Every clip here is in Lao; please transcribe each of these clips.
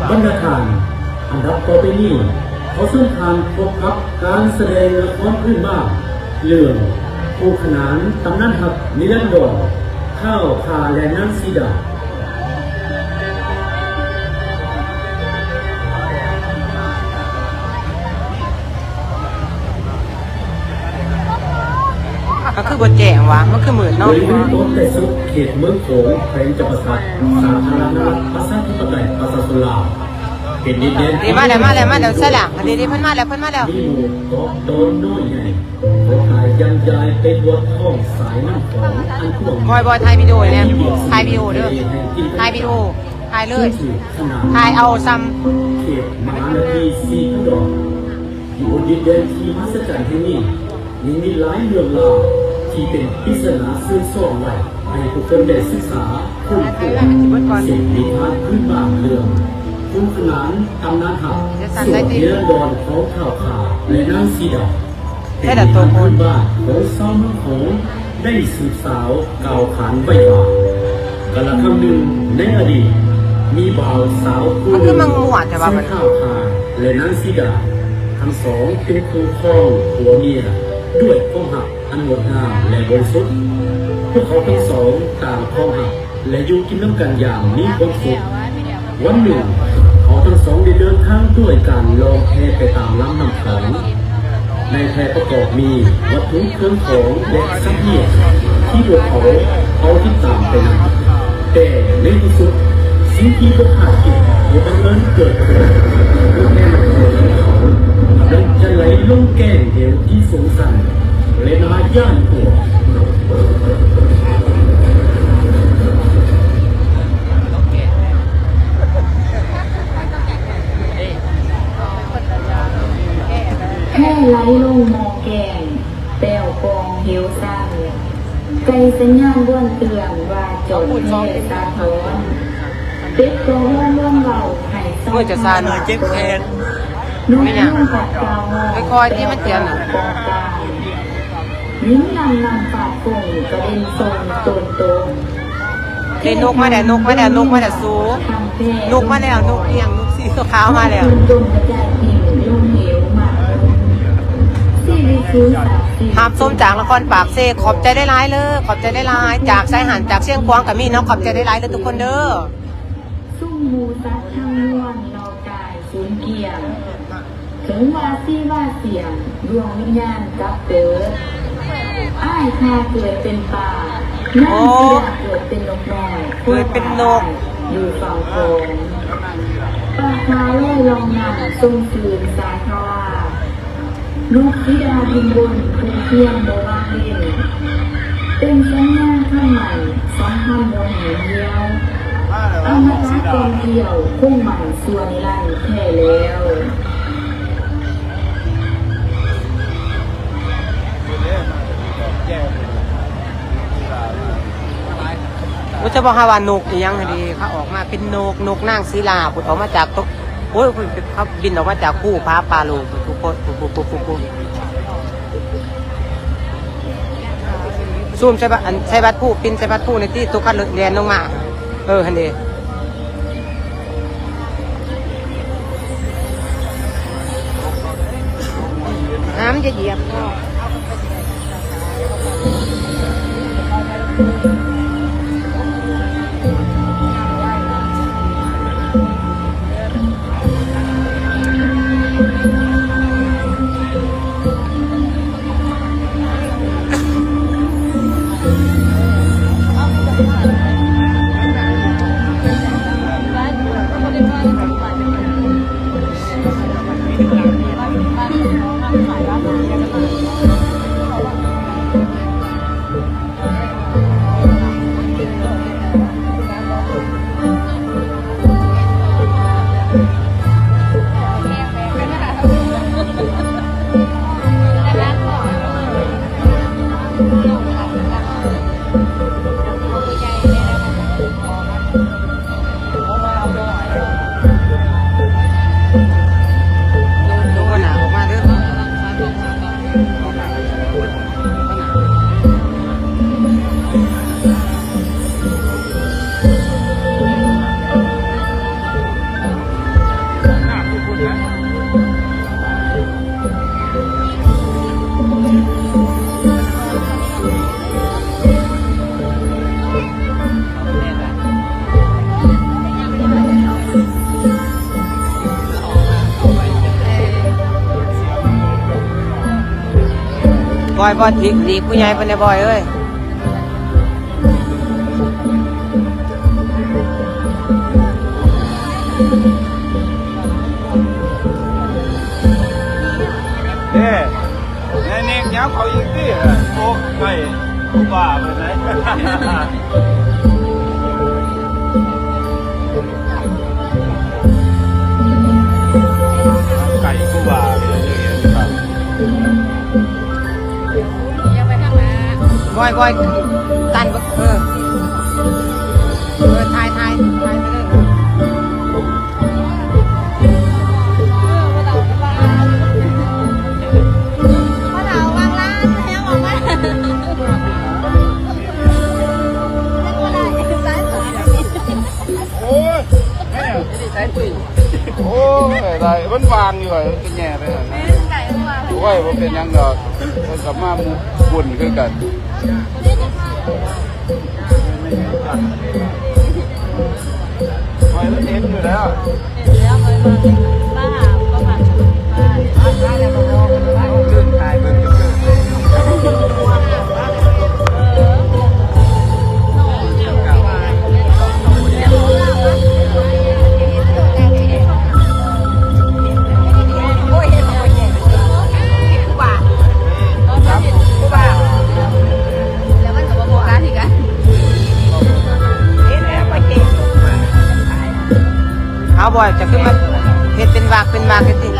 ບັນດາທ່ານ, ອັນດັບຕໍ່ໄປນີ້ ຂໍເຊີນທ່ານພົບກັບການສະແດງລະຄອນພື້ນບ້ານ ເລື່ອງຄູ່ຂນານຕຳນານຮັກນິລັນດອນ ທ້າວຂ້າ ແລະ ນາງສີດາ. ມັນຄືບໍ່ແຈ້ງຫວາ? ມັນຄືມືດເນາະ. ບໍລິເວນຕົນແຕ່ສຸດ ເຂດເມືອງໂຂງ ແຂວງຈຳປາສັກ ສາທາລະນະລັດ ປະຊາທິປະໄຕ ປະຊາຊົນລາວ ເປັນດິນແດນທີ່ ມາແລ້ວ ມາແລ້ວ ມາແລ້ວ ໃສ່ລະ ອັນນີ້ ເພິ່ນມາແລ້ວ ເພິ່ນມາແລ້ວ. ມີໝູ່ເກາະດອນນ້ອຍໃຫຍ່ ເກາະກາຍຍັງຍາຍໄປທົ່ວທ້ອງສາຍນ້ຳຂອງອັນກວ້າງ. ບອຍ ບອຍ ຖ່າຍວິດີໂອແດ່ ຖ່າຍວິດີໂອເດີ ຖ່າຍວິດີໂອ ຖ່າຍເລີຍ ຖ່າຍເອົາຊ່ຳ ເຂດມະຫານະທີສີພັນດອນ ຢູ່ບົນດິນແດນທີ່ມະຫັດສະຈັນແຫ່ງນີ້ ຍັງມີຫຼາຍເລື່ອງລາວທີ່ເປັນປິດສະໜາເຊື່ອງຊ້ອນໄວ້ໃຫ້ຜູ້ຄົນໄດ້ສຶກສາຄົ້ນຄວ້າ ເຊັ່ນນິທານພື້ນບ້ານເລື່ອງຄູ່ຂນານຕຳນານຮັກ ສວນນິລັນດອນຂອງທ້າວຂ້າ ແລະ ນາງສີດາ ເປັນນິທານພື້ນບ້ານຂອງຊາວເມືອງໂຂງ ໄດ້ສືບສາວກ່າວຂານໄວ້ວ່າ ກາລະຄັ້ງໜຶ່ງໃນອະດີດ ມີບ່າວສາວຄູ່ໜຶ່ງ ຊື່ທ້າວຂ້າ ແລະ ນາງສີດາ ທັງສອງເປັນຄູ່ຄອງຜົວເມຍດ້ວຍຄວາມຮັກອັນງົດງາມ ແລະ ບໍລິສຸດ. ພວກເຂົາທັງສອງຕ່າງຄອງຮັກ ແລະ ຢູ່ກິນນຳກັນຢ່າງມີຄວາມສຸກ. ວັນໜຶ່ງ ເຂົາທັງສອງໄດ້ເດີນທາງດ້ວຍການລ່ອງແພໄປຕາມລຳນ້ຳຂອງ. ໃນແພປະກອບມີວັດຖຸເຄື່ອງຂອງ ແລະ ສັດລ້ຽງທີ່ພວກເຂົາເອົາຕິດຕາມໄປນຳ. ແຕ່ໃນທີ່ສຸດ ສິ່ງທີ່ບໍ່ຄາດຄິດໄດ້ບັງເອີນເກີດຂຶ້ນ. ແພນ້ຳຂອງຂອງເຂົາກຳລັງຈະໄຫຼລົງແກ້ງເຫວທີ່ສູງຊັນ ແລະ ໜ້າຢ້ານກົວ. ແພໄຫຼລົງໝໍ້ແກ້ງ ແປ້ວປ່ອງເຫວຊັນ ໄກສັນຍານວອນເຕືອນວ່າຈອດແພສາທອນ. ເປັດກໍຮ້ອງລວນເວົ້າໃຫ້ຊາວ ເມື່ອຈະຊານ ເຈັບແຂນ ນົກຍຸງກັດກາວຮ້ອງ ຄ່ອຍໆທີ່ມັນຂຽນນະ ແປ້ວປ່ອງກາງ ຍິງນຳນຳຟາດຟົ້ງກະເດັນສົ່ງໂຕນຕົກ. ເດ້ ນົກມາແລ້ວ ນົກມາແລ້ວ ນົກມາແລ້ວ ສູ ນົກມາແລ້ວ ນົກອີ່ຫຍັງ ນົກສີຂາວມາແລ້ວ. ຮັບຊົມຈາກນະຄອນປາກເຊ ຂອບໃຈຫຼາຍໆເລີຍ ຂອບໃຈຫຼາຍໆ ຈາກຊາຍຫານ ຈາກຊຽງຂວາງກະມີເນາະ ຂອບໃຈຫຼາຍໆເດີທຸກຄົນເດີ. ຊຸມໝູສັດທັງມວນເຫຼົ່າກາຍສູນກ້ຽງ ເຖິງວ່າຊີວາສຽງ ດວງວິນຍານກັບເກີດ. ອ້າຍຂ້າເກີດເປັນປາ ນາງສີດາເກີດເປັນນົກນ້ອຍ ເກີດເປັນນົກ ຢູ່ຝັ່ງຂອງ. ປາຂາວລອຍລ່ອງນ້ຳຊົມຊື່ນສາທາລາ ນົກສີດາບິນບົນພູພຽງບໍ່ວາງເວັ້ນ ເປັນສັນຍາຄຳໝັ້ນ ສຳພັນບໍ່ແຫ້ງຫ່ຽວ ອະມະຕະກອງກ່ຽວ ຄົງໝັ້ນຊົ່ວນິລັນແທ້ແລ້ວ. ໂອ້ ຈະບອກໃຫ້ວ່ານົກອີ່ຫຍັງຫັ້ນເດ ເຂົາອອກມາເປັນນົກ ນົກນາງສີລາພຸ້ນ ອອກມາຈາກຕົກ ໂອ້ຍ ເຂົາບິນອອກມາຈາກພູຜາປ່າໂລກ ທຸກຄົນ ພຸ້ນໆ ຊູມໃສ່ບາດ ອັນໃສ່ບາດພູ ປິ່ນໃສ່ບາດພູນີ້ຕິ ຕົກຄັນແລ່ນລົງມາ ເອີ ຫັ້ນເດ. ຫ້າມຈະຢຽບ. ບອຍ ບອຍ ທີ່ ຫຼີກຜູ້ໃຫຍ່ເພິ່ນແດ່ ບອຍເອີຍ. ເດ້ ແນະ ແນກຫຍັງເຂົາອີກຕິ? ໂອ້ ໄກ່ກູບາໄປໃສ? ໄກ່ກູບາໄປໃສ? ບອຍ ບອຍ ຕັນ ເອີ ເອີ ຖ່າຍ ຖ່າຍ ຖ່າຍໄປເລີຍ. ໂອ້ຍ ແມ່ ໂອ້ຍ ໄດ້ ມັນວາງຢູ່ ມັນຈະແຍ່ໄປຫັ້ນນະ. ໂອ້ຍ ບໍ່ເປັນຫຍັງດອກ ເພິ່ນກໍມາບຸນຄືກັນ. ຂ້ອຍມັນເຫັນຢູ່ແລ້ວ ເຫັນແລ້ວ ຂ້ອຍເບິ່ງ ມາຫາ ມາຫາ ເອົາ ບອຍ ເຈົ້າຄືມາເຮັດເປັນວາກເປັນວາກຈັ່ງຊີ້?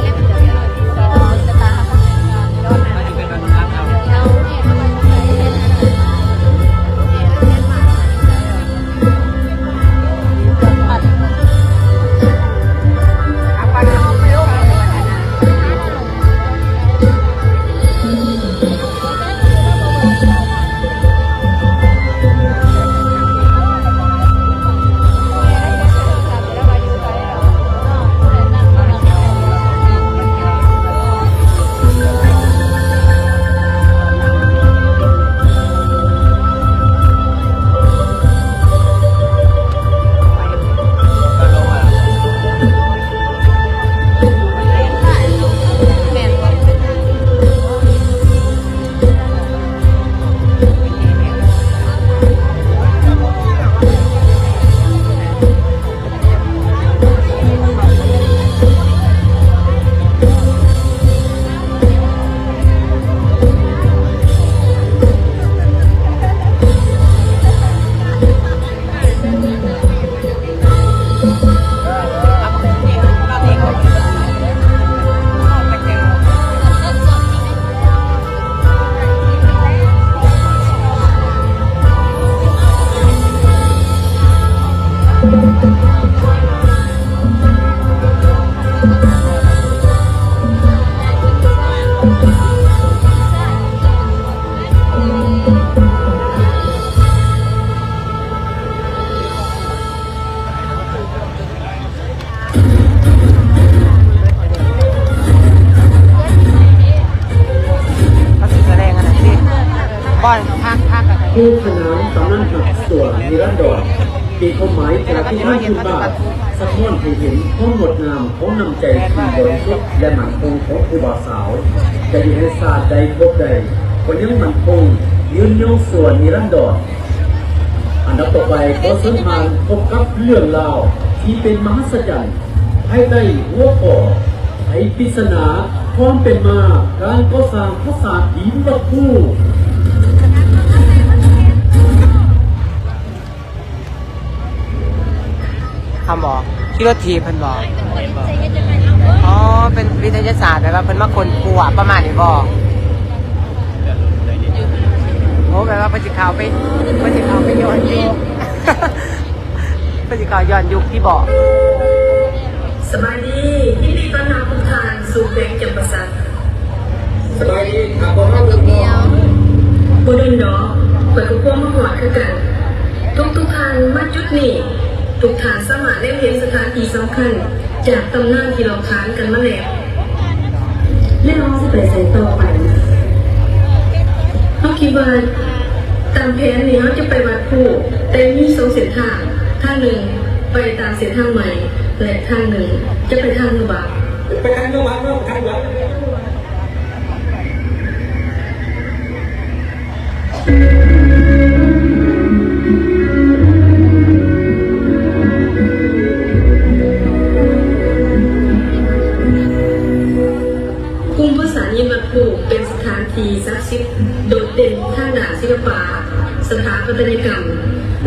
ເຂົາຊິສະແດງອັນນັ້ນຕິ ບ່ອນທາງ ທາງກັນ. ຄູ່ຂນານຕຳນານຮັກຊົ່ວນິລັນດອນ ເປັນຄວາມໝາຍຈາກນິທານພື້ນບ້ານ ສະທ້ອນໃຫ້ເຫັນຄວາມງົດງາມຂອງນ້ຳໃຈທີ່ບໍລິສຸດ ແລະ ໝັ້ນຄົງຂອງຄູ່ບ່າວສາວ ຈະຢູ່ໃນຊາດໃດພົບໃດ ກໍຍັງໝັ້ນຄົງ ຍືນຍົງຊົ່ວນິລັນດອນ. ອັນດັບຕໍ່ໄປ ຂໍເຊີນທ່ານພົບກັບເລື່ອງລາວທີ່ເປັນມະຫັດສະຈັນ ພາຍໃຕ້ຫົວຂໍ້ ໄຂປິດສະໜາຄວາມເປັນມາການກໍ່ສ້າງປາສາດຫີນວັດພູ. ຄຳບອກ ຂີ່ລົດຖີບເພິ່ນບອກ. ອໍ ເປັນວິທະຍາສາດ ແບບວ່າເພິ່ນມາຄົ້ນຄວ້າປະມານນີ້ບໍ? ໂອ້ ແບບວ່າເພິ່ນຊິເຂົ້າໄປ ເພິ່ນຊິເຂົ້າໄປຍ້ອນຍຸກ ເພິ່ນຊິເຂົ້າຍ້ອນຍຸກຕິບໍ? ສະບາຍດີ ຍິນດີຕ້ອນຮັບທຸກທ່ານສູ່ແຂວງຈຳປາສັກ. ສະບາຍດີ ຖ້າບໍ່ມາເບິ່ງເນາະ ບໍ່ດົນດອກ ຂ້ອຍກໍພວມມາຮອດຄືກັນ. ທຸກໆທ່ານມາຈຸດນີ້ ທຸກທ່ານສາມາດແນມເຫັນສະຖານທີ່ສຳຄັນຈາກຕຳນານທີ່ເລົ່າຂານກັນມາແລ້ວ. ແລ້ວເຮົາຊິໄປໃສຕໍ່ໄປ? ເຮົາຄິດວ່າຕາມແຜນນີ້ເຮົາຈະໄປວັດພູ, ແຕ່ມີສອງເສັ້ນທາງ, ທາງໜຶ່ງໄປຕາມເສັ້ນທາງໃໝ່ ແລະ ທາງໜຶ່ງຈະໄປທາງເມືອງບາກ. ໄປທາງເມືອງບາກເນາະ, ໄປທາງເມືອງບາກ. ກຸ່ມປາສາດຫີນວັດພູເປັນສະຖານທີ່ສັກສິດໂດດເດັ່ນທາງດ້ານສິລະປະ, ສະຖາປັດຕະຍະກຳ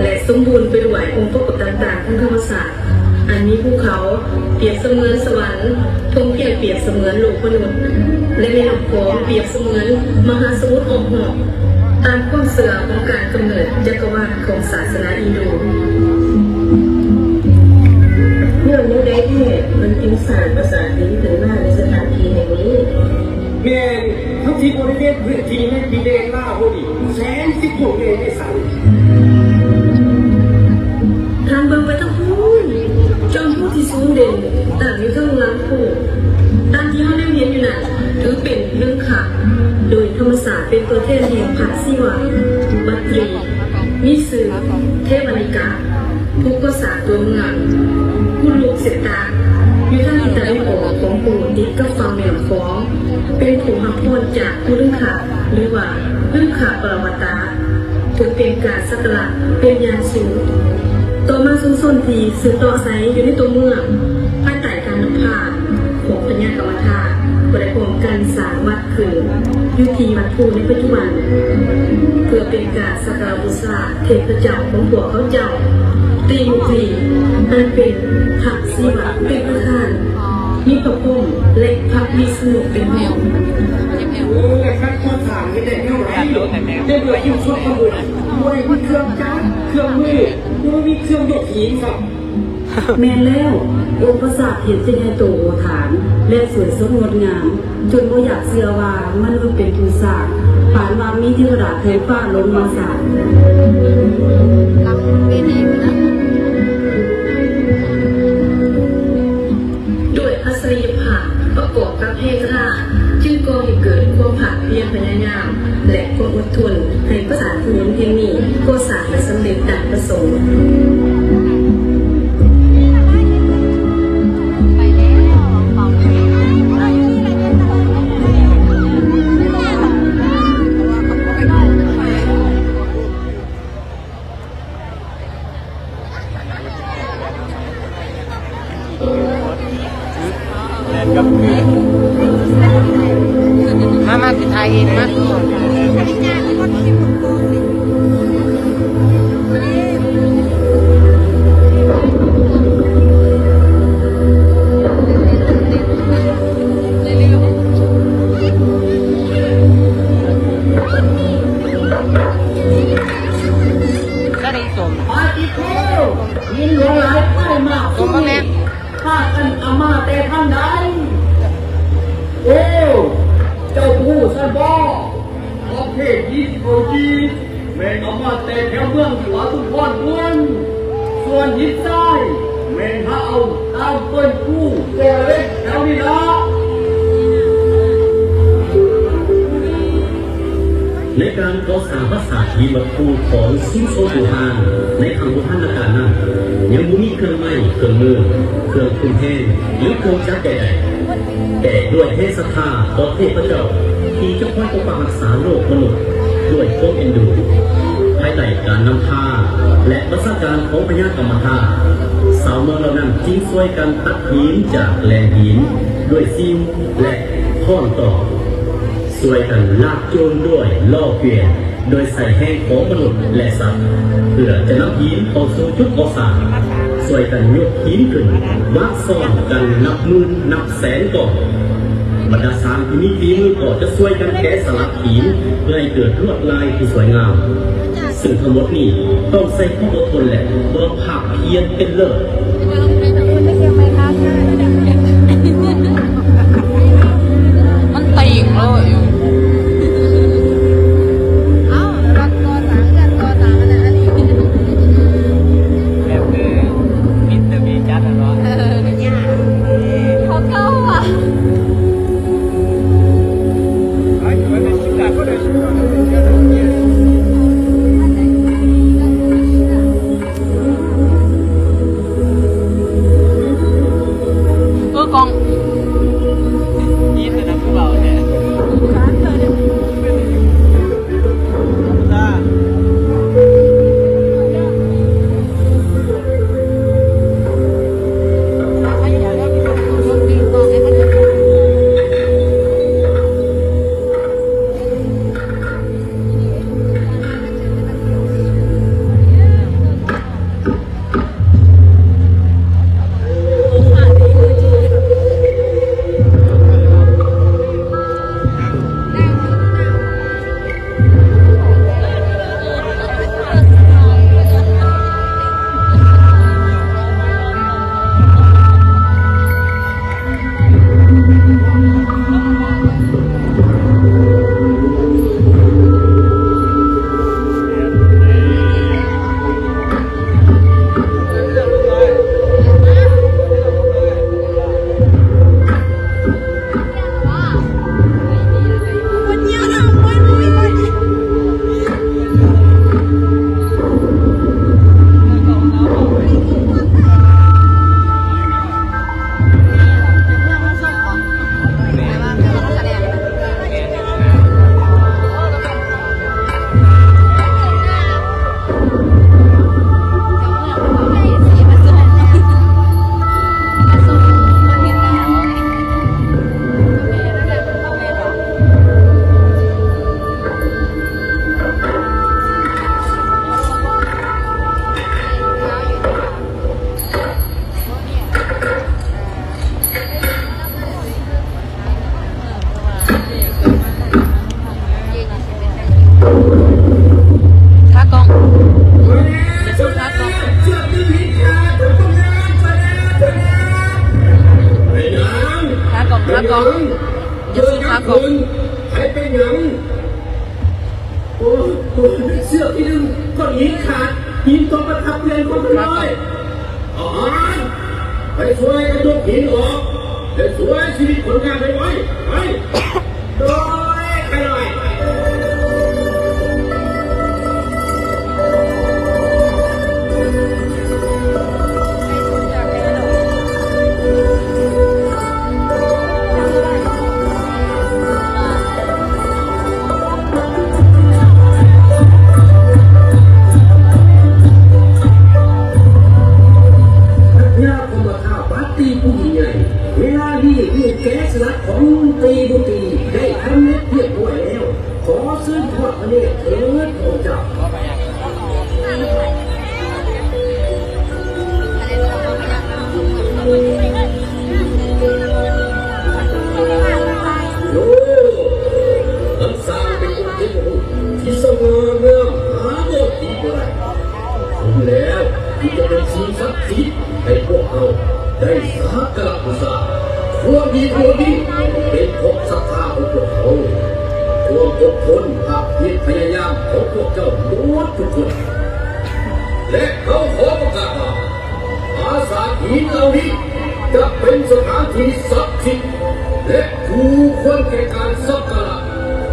ແລະ ສົມບູນໄປດ້ວຍອົງປະກອບຕ່າງໆຂອງທຳມະຊາດ ອັນມີພູເຂົາປຽບສະເໝືອນສະຫວັນ, ທົ່ງພຽງປຽບສະເໝືອນໂລກມະນຸດ ແລະ ແມ່ນ້ຳຂອງປຽບສະເໝືອນມະຫາສະໝຸດອ້ອມຮອບ. ຕາມຄວາມເຊື່ອຂອງການກຳເນີດຈັກກະວານຂອງສາສະໜາຮິນດູ. ຍ້ອນແນວໃດແທ້ມັນຈຶ່ງສ້າງປາສາດຫີນຂຶ້ນມາໃນສະຖານທີ່ແຫ່ງນີ້? ແມ່ນ, ທັງທີ່ບໍລິເວນພື້ນທີ່ໃນດິນແດນລາວເຮົານີ້ແສນຊິກວ້າງໃຫຍ່ໄພສານ. ທ່ານເບິ່ງໄປທາງພຸ້ນ, ຈອມພູທີ່ສູງເດັ່ນຕັ້ງຢູ່ເທິງຫຼັງພູ. ຕາມທີ່ເຮົາແນມເຫັນຢູ່ນັ້ນ ຖືເປັນເຮືອນຄາໂດຍທຳມະຊາດເປັນຕົວແທນແຫ່ງພະສິວະ, ບັດຕຣີ, ມີຊື່ເທວະນິກະ, ຜູ້ກໍ່ສ້າງຕົວເມືອງ, ກຸລຸກເສດຕາ ຢູ່ທາງທິດຕາເວັນອອກຂອງພູ ຕິດກັບຝັ່ງແມ່ນ້ຳຂອງ, ເປັນຜູ້ຮັບພອນຈາກພູລຶງຄະ ຫຼືວ່າລຶງຄະປະລະວະຕາ ເພື່ອເປັນການສັກກາລະເປັນຢ່າງສູງ. ຕໍ່ມາຊຸມຊົນທີ່ສືບຕໍ່ອາໄສຢູ່ໃນຕົວເມືອງ ພາຍໃຕ້ການນຳພາຂອງພະຍາກຳມະທາ ກໍໄດ້ຮ່ວມກັນສ້າງວັດ ຂຶ້ນຢູ່ທີ່ວັດພູໃນປັດຈຸບັນ ເພື່ອເປັນການສັກກາລະບູຊາເທບພະເຈົ້າຂອງພວກເຂົາເຈົ້າ. ແຕ່ຢູ່ທີ່ອັນເປັນພະສິວະເປັນປະທານ, ມີພະພົມ ແລະ ພະວິສນຸເປັນຫົວ. ໂອ້ ແລະ ຄັນກໍ່ສ້າງເຮັດໄດ້ແນວໃດ? ໃນເມື່ອຊຸມຊົນຂອງເຮົາບໍ່ໄດ້ມີເຄື່ອງຈັກ ເຄື່ອງມື ຫຼື ມີເຄື່ອງຍົກຫີນຊ້ຳ. ແມ່ນແລ້ວ, ອົງປາສາດເຫັນຈະໃຫຍ່ໂຕໂຫຖານ ແລະ ສວຍສົດງົດງາມ ຈົນບໍ່ຢາກເຊື່ອວ່າມະນຸດເປັນຜູ້ສ້າງ, ປານວ່າມີເທວະດາແຜ່ນຟ້າລົງມາສ້າງ. ດ້ວຍທັດສະນີຍະພາບປະກອບກັບແຮງສະທາ ຈຶ່ງກໍ່ໃຫ້ເກີດຄວາມພາກພຽນພະຍາຍາມ ແລະ ຄວາມອົດທົນ ໃຫ້ປາສາດຫີນແຫ່ງນີ້ກໍ່ສ້າງໃຫ້ສຳເລັດດັ່ງປະສົງ. ມາ ມາ ຊິຖ່າຍເອງ ມາ. ປາຕິໂທ ຍິນຫຼວງຫຼາຍ ພາຍມາກສຸດນີ້ ພາກັນເອົາມາແຕ່ທາງໃດ? ໂອ້ ເຈົ້າບໍ່ຮູ້ຊັ້ນບໍ? ປະເພດຫີນທີ່ເຂົາຈີ່ ແມ່ນເອົາມາແຕ່ແຖວເມືອງປະທຸມພອນພຸ້ນ, ສ່ວນຫີນຊາຍ ແມ່ນຫາເອົາຕາມເພິ່ນພູບໍລິເວນແຖວນີ້ລະ. ໃນການກໍ່ສ້າງປາສາດຫີນວັດພູຂອງຊິງໂຊບູຮານໃນຄັ້ງບູຮານນະການນັ້ນ ຍັງບໍ່ມີເຄື່ອງໄມ້ເຄື່ອງມື, ເຄື່ອງທຸ່ນແຮງ ຫຼື ເຄື່ອງຈັກໃດໆ. ແຕ່ດ້ວຍແຮງສັດທາຕໍ່ເທບພະເຈົ້າທີ່ຈະຄອຍປົກປັກຮັກສາໂລກມະນຸດດ້ວຍຄວາມເອັນດູ, ພາຍໃຕ້ການນຳພາ ແລະ ບັນຊາການຂອງພະຍາກຳມະທາ, ຊາວເມືອງເຫຼົ່ານັ້ນຈຶ່ງຊ່ວຍກັນຕັດຫີນຈາກແຫຼ່ງຫີນດ້ວຍຊິວ ແລະ ຄ້ອນຕອກ, ຊ່ວຍກັນລາກໂຈນດ້ວຍລໍ້ເກວຽນ ໂດຍໃຊ້ແຮງຂອງມະນຸດ ແລະ ສັດ ເພື່ອຈະນຳຫີນເຂົ້າສູ່ຈຸດກໍ່ສ້າງ, ຊ່ວຍກັນຍົກຫີນຂຶ້ນວາງຊ້ອນກັນນັບໝື່ນນັບແສນກ້ອນ. ບັນດາຊ່າງທີ່ມີຝີມືກໍຈະຊ່ວຍກັນແກະສະຫຼັກຫີນເພື່ອໃຫ້ເກີດລວດລາຍທີ່ສວຍງາມ, ຊຶ່ງທັງໝົດນີ້ຕ້ອງໃຊ້ຄວາມອົດທົນ ແລະ ຄວາມພາກ ພຽນເປັນເລີດ. ມັນຕີງເລີຍ. ເອົ້າ ແບບຄືມິດເຕີບີຈັດຫັ້ນເນາະ. ເອີ ເຂົາເກົ່າວ່າ. ຫຼັງ ເດີນຫຍັງຂຶ້ນ ໃຜເປັນຫຍັງ? ໂອ້ຍ ໂອ້ຍ ເຊືອກທີ່ດຶງກ້ອນຫີນຂາດ ຫີນຕົກມາທັບເຮືອນຂອງຂ້ານ້ອຍ. ອາຫານ ໄປຊ່ວຍກັນຍົກຫີນອອກ ແລະ ຊ່ວຍຊີວິດຄົນງານໄວໆ ໄປ. ໂດຍ ຂ້ານ້ອຍ. ພະຍາພົມມະທາດ ປາຕີຜູ້ຍິ່ງໃຫຍ່ ເວລານີ້ ລູກແກະສະຫຼັກຂອງລຸງຕີບຸຕີ ໄດ້ສຳເລັດຮຽບຮ້ອຍແລ້ວ. ຂໍເຊີນທອດພະເນດເຖີດພະອົງເຈົ້າ. ໂອ້ ທ່ານຊ່າງເປັນອົງເທບພະພຸດທີ່ສະຫງ່າງາມ ຫາບໍ່ຕີບໍ່ໄດ້. ສົມແລ້ວທີ່ຈະເປັນສິ່ງສັກສິດໃຫ້ພວກເຮົາໄດ້ສັກກາລະບູຊາ. ຄວາມດີຄວາມດີເປັນຂອງສັດທາຂອງພວກເຮົາ. ຄວາມອົດທົນ ພາກພຽນພະຍາຍາມຂອງພວກເຈົ້າໝົດທຸກຄົນ ແລະ ເຮົາຂໍປະກາດວ່າ ປາສາດຫີນເຫຼົ່ານີ້ຈະເປັນສະຖານທີ່ສັກສິດ ແລະ ຄູ່ຄວນແກ່ການສັກກາລະ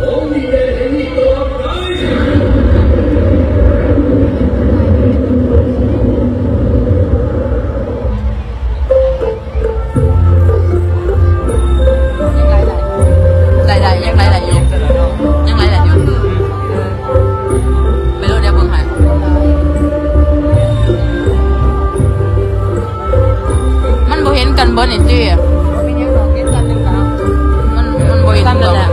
ຂອງດິນແດນແຫ່ງນີ້ຕະຫຼອດໄປ. ໄດ້ໆ ຍັງໄດ້ຫຼາຍຢູ່ ຍັງໄດ້ຫຼາຍຢູ່ ໄປໂລດ ດຽວເບິ່ງໃຫ້. ມັນບໍ່ເຫັນກັນບໍ່ນີ້ ເຈ້? ມັນ ມັນບໍ່ເຫັນກັນແຫຼະ. ອີກເກືອບແຕກ.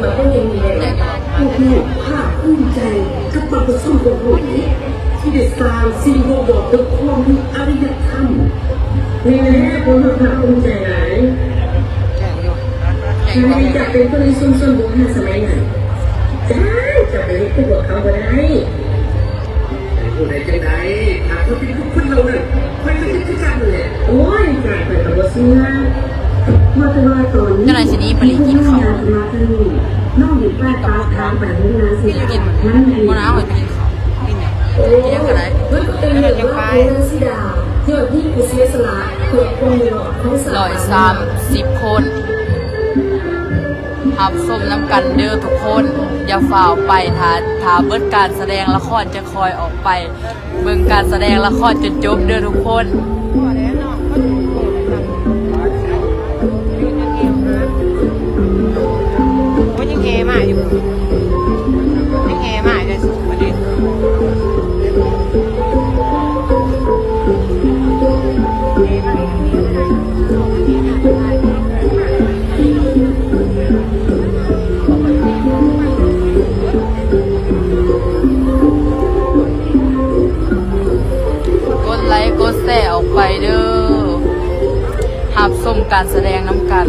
ມາເປັນຢ່າງນີ້ແລ້ວ ພວກລູກພາກພູມໃຈກັບບັນພະບຸລຸດຂອງລູກນີ້ ທີ່ໄດ້ສ້າງສິ່ງບົ່ງບອກເຖິງຄວາມມີອາລິຍະທຳ. ນີ້ແຫຼະ ພວກລູກພາກພູມໃຈຫຼາຍ. ແມ່ນຢູ່ ແມ່ນຢູ່ ແມ່ນຢູ່ ຢາກເປັນຄົນໃນຊຸມຊົນບູຮານສະໄໝນັ້ນ. ຈ້າ ຈະໄປເຮັດຄືພວກເຂົາບໍ່ໄດ້. ໄປບໍ່ໄດ້ຈັ່ງໃດ? ຖ້າຂ້ອຍເປັນບຸກຄົນເຫຼົ່ານັ້ນ ຂ້ອຍກໍເຮັດຄືກັນແຫຼະ. ໂອ້ຍ ຂ້ອຍກໍບໍ່ເຊື່ອ. ວ່າແຕ່ວ່າຕອນນີ້ ເຈົ້ານາຍຊິໜີໄປລີ້ກິນເຂົ້າ ນ້ອງເຫັນປ້າຍປາທາງໄປໂຮງງານສິດາ ມັນມີ ບໍ່ນາ ຂ້ອຍໄປກິນເຂົ້າ ກິນຫຍັງ ໂອ້ ກິນຫຍັງກໍໄດ້ ມັນກໍເປັນເລື່ອງລາວຂອງນາງສີດາ ຍອດຍິງຜູ້ເສຍສະຫຼະເພື່ອຄວາມຢູ່ລອດຂອງຊາດ ຮ້ອຍສາມສິບຄົນ. ຮັບຊົມນຳກັນເດີທຸກຄົນ ຢ່າຟ້າວໄປ ຖ້າ ຖ້າເບິດການສະແດງລະຄອນຈະຄ່ອຍອອກໄປເບິ່ງການສະແດງລະຄອນຈົນຈົບເດີທຸກຄົນ. ໂອ້ຍ ຍັງແຫ່ມາຢູ່ ຍັງແຫ່ມາຢູ່ເດີ. ກົດໄລກົດແຊອອກໄປເດີ ຮັບຊົມການສະແດງນຳກັນ.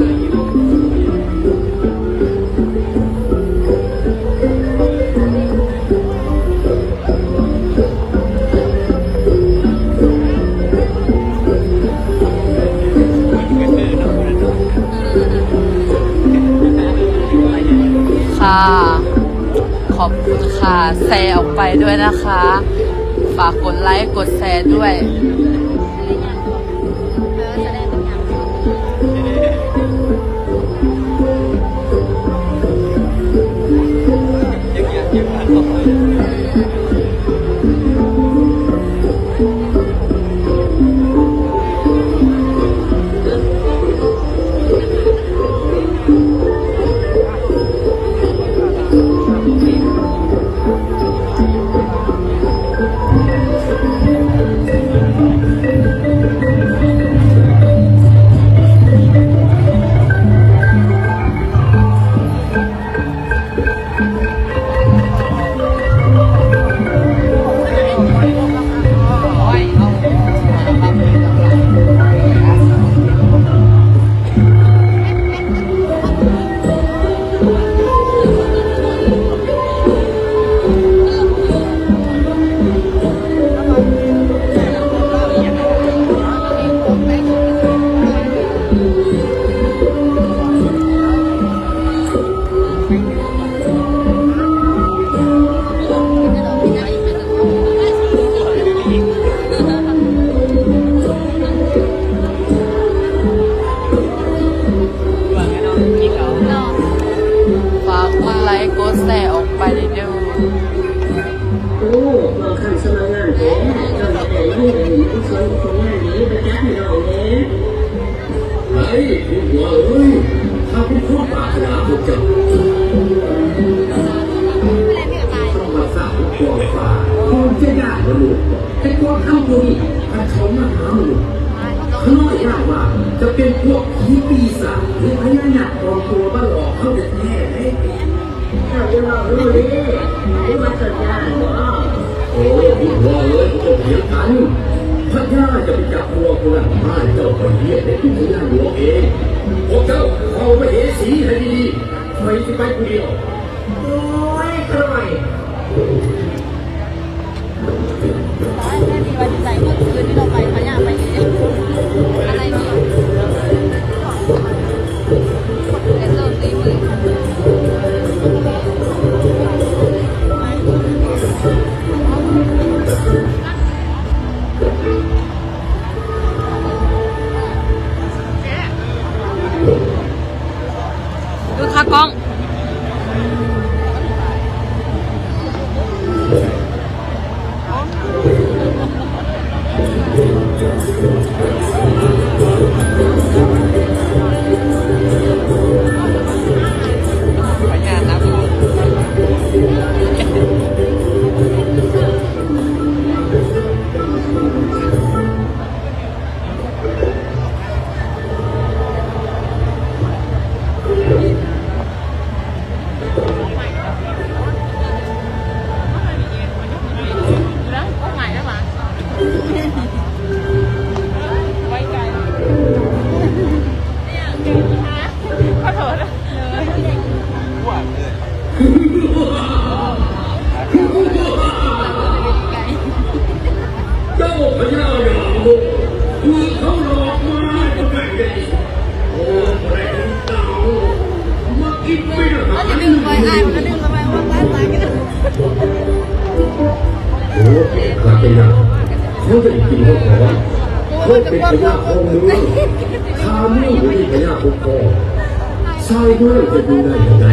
ຄ່ະ ຂອບຄຸນຄ່ະ ແຊອອກໄປດ້ວຍນະຄະ ຝາກກົດໄລກົດແຊດ້ວຍ. ຝາກກົດໄລກົດແຊອອກໄປເດີ. ໂອ້ ມາຄັນສະມາງາມແທ້ ເຈົ້າໄດ້ແຕ່ງເງິນໃຫ້ຜູ້ຊ່ວຍຜູ້ງານດີ ໄປຈັດໃຫ້ນ້ອງແດ່. ໄດ້ ຜູ້ຫົວເອີຍ ຂ້າເປັນຄົນປາດຖະໜາພວກເຈົ້າ ທຳມະຊາດຂອງກອງຟ້າ ຄວນຈະຢ້ານມະນຸດ ແຕ່ກອງທັບພວກນີ້ ພັດເຂົ້າມາຫາມະນຸດ. ຂ້ານ້ອຍຢ້ານວ່າຈະເປັນພວກຜີປີສາດ ຫຼື ພະຍາຍາດປອມຕົວມາຫຼອກເຮົາແທ້ໆເດ້. ເຈົ້າຢ່າເວົ້າເລີຍເດ້ ຫຼືວ່າເຈົ້າຢ້ານບໍ? ໂອ້ ຜູ້ຫົວເອີຍ ບໍ່ຕ້ອງຖຽງກັນ. ພະຍາຈະໄປຈັບພວກພວກນັ້ນ ພາເຈົ້າໄປຮຽນໃນອຸທົຍານຫຼວງເອງ. ພວກເຈົ້າເຝົ້າມະເຫສີໃຫ້ດີໆ ຂ້ອຍຊິໄປຜູ້ດຽວ. ໂອ້ຍ ຂ້ານ້ອຍ. ດູຂາກ້ອງ. ພະຍາ ເຂົາຈະໄດ້ກິນເຮົາກ່ອນ. ເຮົາເປັນພະຍາຂອງເມືອງ ຖ້າເມືອງບໍ່ມີພະຍາປົກຄອງ ຊາວເມືອງຈະຢູ່ໄດ້ຈັ່ງໃດ?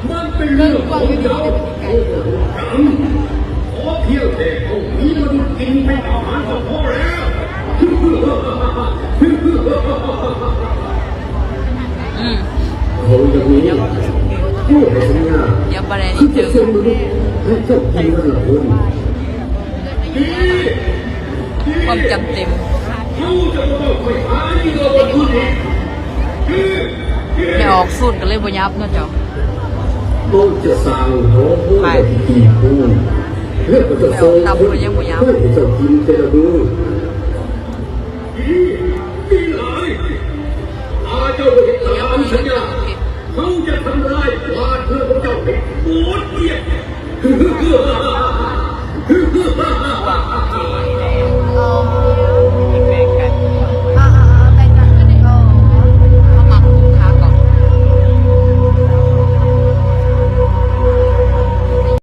ມັນເປັນເລື່ອງຂອງເຈົ້າ ຂອພຽງແຕ່ເຮົາມີມະນຸດກິນເປັນອາຫານກໍພໍແລ້ວ. ອືມ ເຮົາຍັງມີຜູ້ໃຫ້ສັນຍາ ດຽວບໍ່ໄດ້ ຄືຈະສົ່ງມະນຸດໃຫ້ເຈົ້າກິນວັນລະຄົນ. ຄວາມຈຳເຕັມ ແມ່ອອກສູນກໍເລີຍບໍ່ຫຍັບເນາະເຈົ້າ. ເຮົາຈະສ້າງຫໍເຮືອນໄວ້ທີ່ທີ່ພູ ແລະກໍຈະສົ່ງຄົນໃຫ້ເຈົ້າກິນແຕ່ລະມື້. ດີ ດີຫຼາຍ. ຖ້າເຈົ້າບໍ່ເຮັດຕາມສັນຍາ ເຮົາຈະທຳລາຍບ້ານເຮືອນຂອງເຈົ້າໃຫ້ໝົດກ້ຽງ.